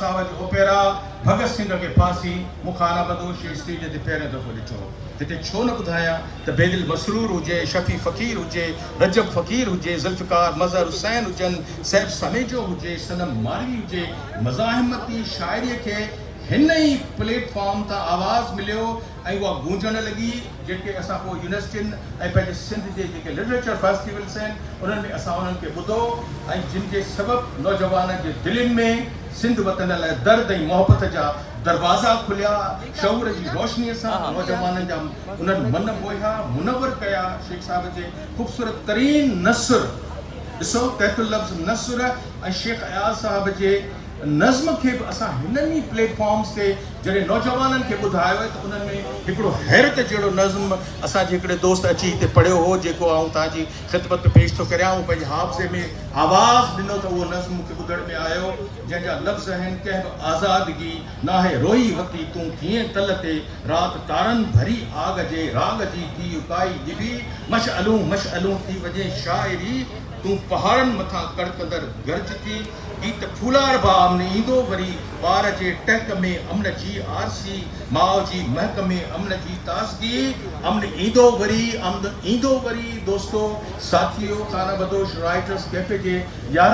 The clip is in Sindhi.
صاحب جي اوپيرا ڀڳت سنگهه کي ڦاسي مون خانه بدوش جي اسٽيج تي پهريون دفعو ڏٺو. هتي ڇو نه ٻڌايان ته بيدل مسرور هجي، شفيع فقير هجي، رجب فقير هجي، ذوالفقار مظهر حسين هجن، صيب سميجو هجي، صنم ماروي هجي، مزاحمتي شاعريء کي هن ئي پليٽ فارم تان آواز مليو ۽ اها گونجڻ لڳي، جيڪي اسان پوء يونيورسٽين ۽ پنهنجي سنڌ جي جيڪي لٽريچر فيسٽيولس آهن انهن ۾ اسان انهن کي ٻڌو ۽ جن جي سبب نوجوانن جي دلين ۾ سنڌ وطن لاء درد ۽ محبت جا دروازا کليا، شعور جي روشنيء سان نوجوانن جا انهن من موهيا، منور ڪيا، شيخ صاحب جي خوبصورت ترين نثر ڏسو تحت اللفظ نثر ۽ شيخ اياز صاحب جي نظم کي به اسان هنن ئي پليٽ فارمز تي جڏهن نوجوانن کي ٻڌايو ته انهن ۾ هڪڙو حيرت جهڙو نظم اسان جي هڪڙي دوست اچي هتي پڙهيو هو جيڪو آئون توهان جي خدمت ۾ پيش ٿو ڪريان. مون پنهنجي حافظي ۾ آواز ڏنو ته اهو نظم مون کي ٻڌڻ ۾ آيو جنهن جا لفظ آهن ڪنهن به آزادگي ناهي روئي وتي تون ٿئين تل تي رات تارن ڀري آگ جي راڳ جي ٿي اڪائي ڄڀي مشعلون مشعلون ٿي وڃي شاعري تون پهاڙن مٿان ڪڙڪندڙ گرج ٿي گيت ڦولاربا امن ايندو وري ٻار جي ٽهڪ ۾ امن جي آرسي ماء جي مهڪ ۾ امن جي تازگي امن ايندو وري امن ايندو وري دوستو ساٿيو خانه بدوش رائٽرس ڪيفي جي 11.